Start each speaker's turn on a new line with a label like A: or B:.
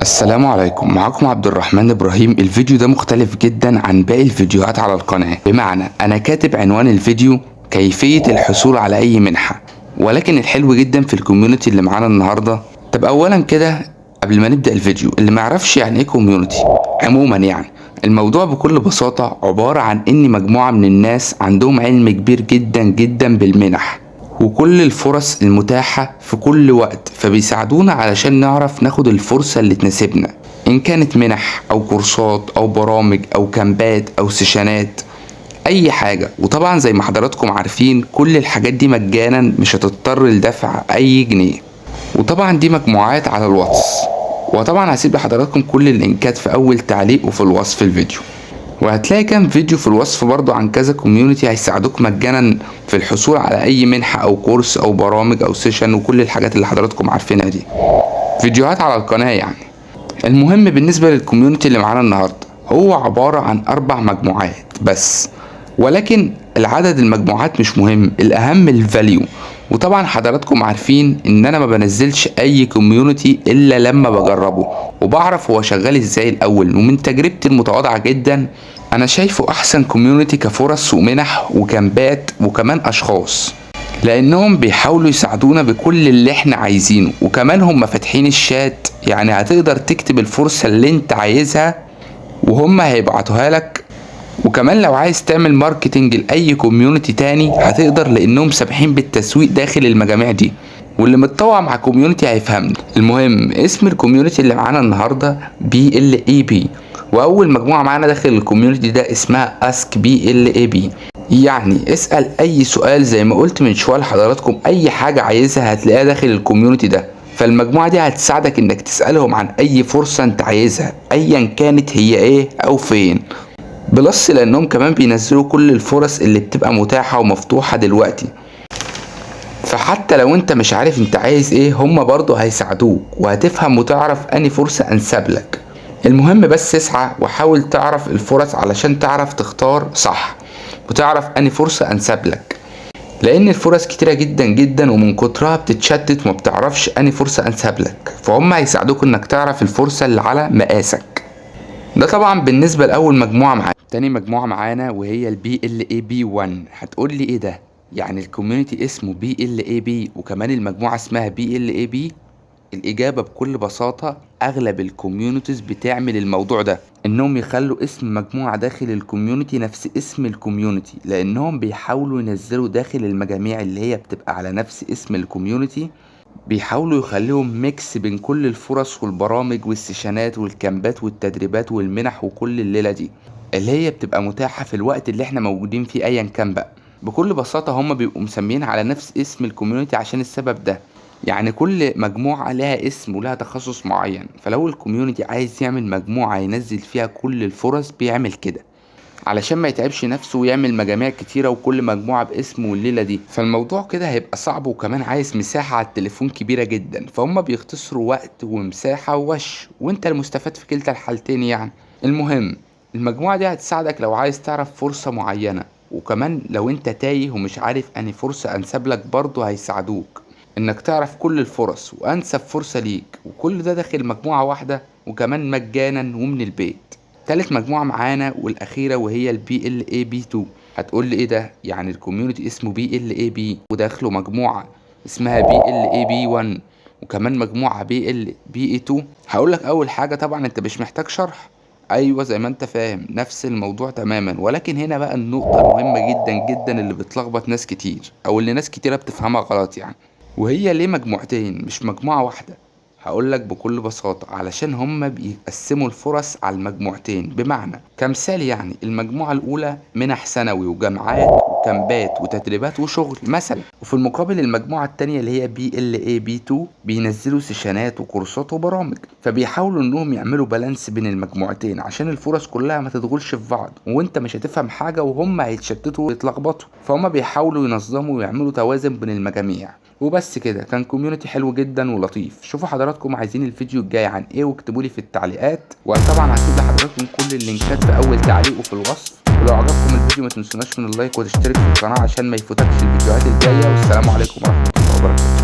A: السلام عليكم، معكم عبد الرحمن ابراهيم. الفيديو ده مختلف جدا عن باقي الفيديوهات على القناة، بمعنى انا كاتب عنوان الفيديو كيفية الحصول على اي منحة، ولكن الحلو جدا في ال community اللي معانا النهاردة. طب اولا كده قبل ما نبدأ الفيديو، اللي ما يعرفش يعني ايه community عموما، يعني الموضوع بكل بساطة عبارة عن ان مجموعة من الناس عندهم علم كبير جدا جدا بالمنح وكل الفرص المتاحة في كل وقت، فبيساعدونا علشان نعرف ناخد الفرصة اللي تناسبنا، إن كانت منح أو كورسات أو برامج أو كامبات أو سيشنات، أي حاجة. وطبعا زي ما حضراتكم عارفين كل الحاجات دي مجانا، مش هتضطر لدفع أي جنيه. وطبعا دي مجموعات على الواتس، وطبعا هسيب لحضراتكم كل اللينكات في أول تعليق وفي الوصف الفيديو، وهتلاقي كام فيديو في الوصف برضو عن كذا community هيساعدوك مجانا في الحصول على اي منحة او كورس او برامج او session وكل الحاجات اللي حضراتكم عارفينها دي، فيديوهات على القناة يعني. المهم بالنسبة لل community اللي معانا النهاردة، هو عبارة عن 4 مجموعات بس، ولكن العدد المجموعات مش مهم، الاهم ال value. وطبعا حضراتكم عارفين ان انا ما بنزلش اي community الا لما بجربه وبعرف هو شغال ازاي الاول، ومن تجربتي المتواضعة جدا انا شايفه احسن community كفرص ومنح وكامبات وكمان اشخاص، لانهم بيحاولوا يساعدونا بكل اللي احنا عايزينه، وكمان هم فاتحين الشات، يعني هتقدر تكتب الفرصة اللي انت عايزها وهم هيبعتوها لك. وكمان لو عايز تعمل marketing لأي community تاني هتقدر، لأنهم سامحين بالتسويق داخل المجاميع دي، واللي متطوع مع community هيفهمني. المهم اسم ال community اللي معانا النهارده PLAB، واول مجموعه معانا داخل ال community ده اسمها Ask PLAB، يعني اسأل اي سؤال زي ما قلت من شويه لحضراتكم، اي حاجه عايزها هتلاقيها داخل ال community ده. فالمجموعه دي هتساعدك انك تسألهم عن اي فرصه انت عايزها ايا كانت هي ايه او فين، plus لانهم كمان بينزلوا كل الفرص اللي بتبقى متاحة ومفتوحة دلوقتي، فحتى لو انت مش عارف انت عايز ايه هم برضو هيساعدوك وهتفهم وتعرف اني فرصة انسب لك. المهم بس اسعى وحاول تعرف الفرص علشان تعرف تختار صح وتعرف اني فرصة انسب لك، لان الفرص كتيرة جدا جدا ومن كترها بتتشتت وما بتعرفش اني فرصة انسب لك، فهم هيساعدوك انك تعرف الفرصة اللي على مقاسك. ده طبعا بالنسبة لأول مجموعة معانا. تاني مجموعة معانا وهي ال PLAB 1. هتقول لي ايه ده؟ يعني ال community اسمه PLAB وكمان المجموعة اسمها PLAB؟ الإجابة بكل بساطة أغلب ال communities بتعمل الموضوع ده، إنهم يخلوا اسم مجموعة داخل ال community نفس اسم ال community، لأنهم بيحاولوا ينزلوا داخل المجاميع اللي هي بتبقى على نفس اسم ال community، بيحاولوا يخليهم mix بين كل الفرص والبرامج والسيشنات والكامبات والتدريبات والمنح وكل الليلة دي اللي هي بتبقى متاحة في الوقت اللي احنا موجودين فيه ايا كان بقى. بكل بساطة هم بيبقوا مسميين على نفس اسم ال community عشان السبب ده، يعني كل مجموعة لها اسم ولها تخصص معين، فلو ال community عايز يعمل مجموعة ينزل فيها كل الفرص بيعمل كده علشان ما يتعبش نفسه ويعمل مجاميع كتيرة وكل مجموعة باسم والليلة دي، فالموضوع كده هيبقى صعب وكمان عايز مساحة على التليفون كبيرة جدا، فهم بيختصروا وقت ومساحة ووش، وانت المستفاد في كلتا الحالتين يعني. المهم المجموعة دي هتساعدك لو عايز تعرف فرصة معينة، وكمان لو انت تايه ومش عارف انهي فرصة انسب لك برضه هيساعدوك انك تعرف كل الفرص وانسب فرصة ليك، وكل ده داخل مجموعة واحدة وكمان مجانا ومن البيت. تالت مجموعة معانا والأخيرة وهي ال PLAB 2. هتقول لي ايه ده؟ يعني ال community اسمه PLAB وداخله مجموعة اسمها PLAB 1 وكمان مجموعة PLBA 2. هقول لك أول حاجة طبعا انت مش محتاج شرح، ايوه زي ما انت فاهم نفس الموضوع تماما، ولكن هنا بقى النقطة المهمة جدا جدا اللي بتلخبط ناس كتير او اللي ناس كتيرة بتفهمها غلط يعني، وهي ليه مجموعتين مش مجموعة واحدة؟ هقول لك بكل بساطة علشان هم بيقسموا الفرص على المجموعتين. بمعنى كمثال يعني المجموعة الأولى منح ثانوي وجامعات وكامبات وتدريبات وشغل مثلا، وفي المقابل المجموعة التانية اللي هي PLAB 2 بينزلوا سيشنات وكورسات وبرامج، فبيحاولوا انهم يعملوا balance بين المجموعتين عشان الفرص كلها ما تدخلش في بعض وانت مش هتفهم حاجة وهم هيتشتتوا ويتلخبطوا، فهم بيحاولوا ينظموا ويعملوا توازن بين المجاميع. وبس كده، كان community حلو جدا ولطيف. شوفوا حضراتكم عايزين الفيديو الجاي عن ايه واكتبوا لي في التعليقات، وطبعا هسيب لحضراتكم كل اللينكات في اول تعليق وفي الوصف. ولو عجبكم الفيديو ما تنسوناش من ال like وتشترك في القناة عشان ما يفوتكش الفيديوهات الجاية. والسلام عليكم ورحمة الله وبركاته.